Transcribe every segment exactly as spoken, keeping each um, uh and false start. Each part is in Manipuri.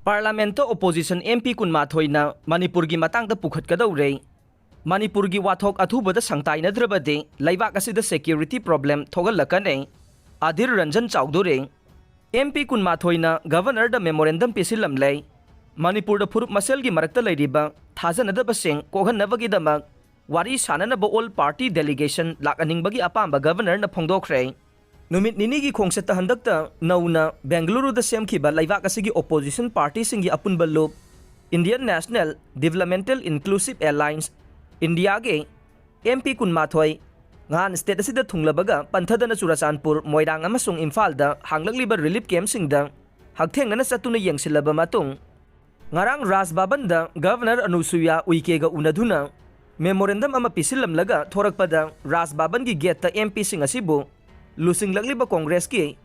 ꯄꯥꯔꯂꯥꯃꯦꯟꯠꯇ ꯑꯣꯄꯣꯖꯤꯁꯟ ꯑꯦꯝ ꯄꯤ ꯀꯨꯟꯃꯥꯊꯣꯏꯅ ꯃꯅꯤꯄꯨꯔꯒꯤ ꯃꯇꯥꯡꯗ ꯄꯨꯈꯠꯀꯗꯧꯔꯦ꯫ ꯃꯅꯤꯄꯨꯔꯒꯤ ꯋꯥꯊꯣꯛ ꯑꯊꯨꯕꯗ ꯁꯪꯇꯥꯏꯅꯗ꯭ꯔꯕꯗꯤ ꯂꯩꯕꯥꯛ ꯑꯁꯤꯗ ꯁꯦꯀ꯭ꯌꯨꯔꯤꯇꯤ ꯄ꯭ꯔꯣꯕ꯭ꯂꯦꯝ ꯊꯣꯛꯍꯜꯂꯛꯀꯅꯤ, ꯑꯙꯤꯔ ꯔꯟꯖꯟ ꯆꯧꯙꯨꯔꯤ꯫ ꯑꯦꯝ ꯄꯤ ꯀꯨꯟꯃꯥꯊꯣꯏꯅ ꯒꯚꯔꯅꯔꯗ ꯃꯦꯃꯣꯔꯦꯟꯗꯝ ꯄꯤꯁꯤꯜꯂꯝꯂꯦ꯫ ꯃꯅꯤꯄꯨꯔꯗ ꯐꯨꯔꯨꯞ ꯃꯁꯦꯜꯒꯤ ꯃꯔꯛꯇ ꯂꯩꯔꯤꯕ ꯊꯥꯖꯅꯗꯕꯁꯤꯡ ꯀꯣꯛꯍꯟꯅꯕꯒꯤꯗꯃꯛ ꯋꯥꯔꯤ ꯁꯥꯅꯅꯕ ꯑꯣꯜ ꯄꯥꯔꯇꯤ ꯗꯦꯂꯤꯒꯦꯁꯟ ꯂꯥꯛꯍꯟꯅꯤꯡꯕꯒꯤ ꯑꯄꯥꯝꯕ ꯒꯚꯔꯅꯔꯅ ꯐꯣꯡꯗꯣꯛꯈ꯭ꯔꯦ꯫ ꯅꯨꯃꯤꯠ ꯅꯤꯅꯤꯒꯤ ꯈꯣꯡꯆꯠꯇ ꯍꯟꯗꯛꯇ ꯅꯧꯅ ꯕꯦꯡꯒꯂꯨꯔꯨꯗ ꯁꯦꯝꯈꯤꯕ ꯂꯩꯕꯥꯛ ꯑꯁꯤꯒꯤ ꯑꯣꯄꯣꯖꯤꯁꯟ ꯄꯥꯔꯇꯤꯁꯤꯡꯒꯤ ꯑꯄꯨꯟꯕ ꯂꯨꯞ, Indian national developmental inclusive alliance, ꯏꯟꯗꯤꯌꯥꯒꯤ ꯑꯦꯝ ꯄꯤ ꯀꯨꯟꯃꯥꯊꯣꯏ ꯉꯍꯥꯟ ꯁ꯭ꯇꯦꯠ ꯑꯁꯤꯗ ꯊꯨꯡꯂꯕꯒ ꯄꯟꯊꯗꯅ ꯆꯨꯔꯆꯥꯟꯄꯨꯔ, ꯃꯣꯏꯔꯥꯡ ꯑꯃꯁꯨꯡ ꯏꯝꯐꯥꯜꯗ ꯍꯥꯡꯂꯛꯂꯤꯕ ꯔꯤꯂꯤꯐ ꯀꯦꯝꯞꯁꯤꯡꯗ ꯍꯛꯊꯦꯡꯅꯅ ꯆꯠꯇꯨꯅ ꯌꯦꯡꯁꯤꯜꯂꯕ ꯃꯇꯨꯡ, ꯉꯔꯥꯡ ꯔꯥꯖ ꯚꯕꯟꯗ ꯒꯚꯔꯅꯔ ꯑꯅꯨꯁꯨꯌꯥ ꯎꯏꯀꯦꯒ ꯎꯅꯗꯨꯅ ꯃꯦꯃꯣꯔꯦꯟꯗꯝ ꯑꯃ ꯄꯤꯁꯤꯜꯂꯝꯂꯒ ꯊꯣꯔꯛꯄꯗ, ꯔꯥꯖ ꯚꯕꯟꯒꯤ ꯒꯦꯠꯇ ꯑꯦꯝ ꯄꯤꯁꯤꯡ ꯑꯁꯤꯕꯨ ꯂꯨꯆꯤꯡꯂꯛꯂꯤꯕ ꯀꯣꯡꯒ꯭ꯔꯦꯁꯀꯤ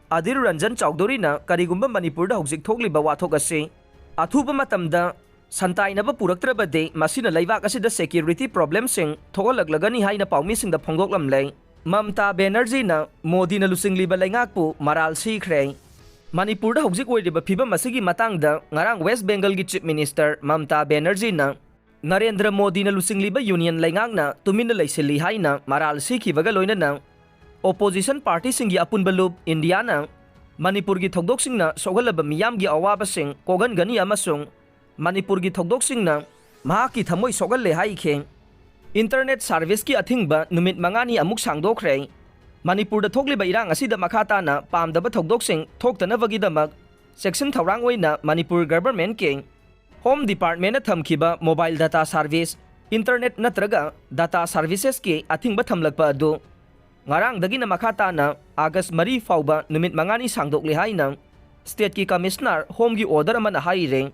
ꯑꯙꯤꯔ ꯔꯟꯖꯟ ꯆꯧꯙꯨꯔꯤꯅ ꯀꯔꯤꯒꯨꯝꯕ ꯃꯅꯤꯄꯨꯔꯗ ꯍꯧꯖꯤꯛ ꯊꯣꯛꯂꯤꯕ ꯋꯥꯊꯣꯛ ꯑꯁꯤ ꯑꯊꯨꯕ ꯃꯇꯝꯗ ꯁꯟꯇꯥꯏꯅꯕ ꯄꯨꯔꯛꯇ꯭ꯔꯕꯗꯤ ꯃꯁꯤꯅ ꯂꯩꯕꯥꯛ ꯑꯁꯤꯗ ꯁꯦꯀ꯭ꯌꯨꯔꯤꯇꯤ ꯄ꯭ꯔꯣꯕ꯭ꯂꯦꯝꯁꯤꯡ ꯊꯣꯛꯍꯜꯂꯛꯂꯒꯅꯤ ꯍꯥꯏꯅ ꯄꯥꯎꯃꯤꯁꯤꯡꯗ ꯐꯣꯡꯗꯣꯛꯂꯝꯂꯦ꯫ ꯃꯝꯇꯥ ꯕꯦꯅꯔꯖꯤꯅ ꯃꯣꯗꯤꯅ ꯂꯨꯆꯤꯡꯂꯤꯕ ꯂꯩꯉꯥꯛꯄꯨ ꯃꯔꯥꯜ ꯁꯤꯈ꯭ꯔꯦ꯫ ꯃꯅꯤꯄꯨꯔꯗ ꯍꯧꯖꯤꯛ ꯑꯣꯏꯔꯤꯕ ꯐꯤꯕꯝ ꯑꯁꯤꯒꯤ ꯃꯇꯥꯡꯗ ꯉꯔꯥꯡ west ꯕꯦꯡꯒꯜꯒꯤ chief minister Mamta ꯕꯦꯅꯔꯖꯤꯅ Narendra ꯃꯣꯗꯤꯅ ꯂꯨꯆꯤꯡꯂꯤꯕ ꯌꯨꯅꯤꯌꯟ ꯂꯩꯉꯥꯛꯅ ꯇꯨꯃꯤꯟꯅ ꯂꯩꯁꯤꯜꯂꯤ ꯍꯥꯏꯅ ꯃꯔꯥꯜ ꯁꯤꯈꯤꯕꯒ ꯂꯣꯏꯅꯅ ꯑꯣꯄꯣꯖꯤꯁꯟ ꯄꯥꯔꯇꯤꯁꯤꯡꯒꯤ ꯑꯄꯨꯟꯕ ꯂꯨꯞ ꯏꯟꯗꯤꯌꯥꯅ ꯃꯅꯤꯄꯨꯔꯒꯤ ꯊꯧꯗꯣꯛꯁꯤꯡꯅ ꯁꯣꯛꯍꯜꯂꯕ ꯃꯤꯌꯥꯝꯒꯤ ꯑꯋꯥꯕꯁꯤꯡ ꯀꯣꯛꯍꯟꯒꯅꯤ ꯑꯃꯁꯨꯡ ꯃꯅꯤꯄꯨꯔꯒꯤ ꯊꯧꯗꯣꯛꯁꯤꯡꯅ ꯃꯍꯥꯛꯀꯤ ꯊꯃꯣꯏ ꯁꯣꯛꯍꯜꯂꯦ ꯍꯥꯏꯈꯤ꯫ ꯏꯟꯇꯔꯅꯦꯠ ꯁꯥꯔꯚꯤꯁꯀꯤ ꯑꯊꯤꯡꯕ ꯅꯨꯃꯤꯠ ꯃꯉꯥꯅꯤ ꯑꯃꯨꯛ ꯁꯥꯡꯗꯣꯛꯈ꯭ꯔꯦ꯫ ꯃꯅꯤꯄꯨꯔꯗ ꯊꯣꯛꯂꯤꯕ ꯏꯔꯥꯡ ꯑꯁꯤꯗ ꯃꯈꯥ ꯇꯥꯅ ꯄꯥꯝꯗꯕ ꯊꯧꯗꯣꯛꯁꯤꯡ ꯊꯣꯛꯇꯅꯕꯒꯤꯗꯃꯛ ꯆꯦꯛꯁꯤꯟ ꯊꯧꯔꯥꯡ ꯑꯣꯏꯅ ꯃꯅꯤꯄꯨꯔ ꯒꯚꯔꯟꯃꯦꯟꯠꯀꯤ ꯍꯣꯝ ꯗꯤꯄꯥꯔꯠꯃꯦꯟꯠꯅ ꯊꯝꯈꯤꯕ ꯃꯣꯕꯥꯏꯜ ꯗꯇꯥ ꯁꯥꯔꯚꯤꯁ, ꯏꯟꯇꯔꯅꯦꯠ ꯅꯠꯇ꯭ꯔꯒ ꯗꯇꯥ ꯁꯥꯔꯚꯤꯁꯦꯁꯀꯤ ꯑꯊꯤꯡꯕ ꯊꯝꯂꯛꯄ ꯑꯗꯨ ꯉꯔꯥꯡꯗꯒꯤꯅ ꯃꯈꯥ ꯇꯥꯅ ꯑꯥꯒꯁ ꯃꯔꯤ ꯐꯥꯎꯕ ꯅꯨꯃꯤꯠ ꯃꯉꯥꯅꯤ ꯁꯥꯡꯗꯣꯛꯂꯤ ꯍꯥꯏꯅ ꯁ꯭ꯇꯦꯠꯀꯤ ꯀꯃꯤꯁꯅꯔ ꯍꯣꯝꯒꯤ ꯑꯣꯔꯗꯔ ꯑꯃꯅ ꯍꯥꯏꯔꯦ꯫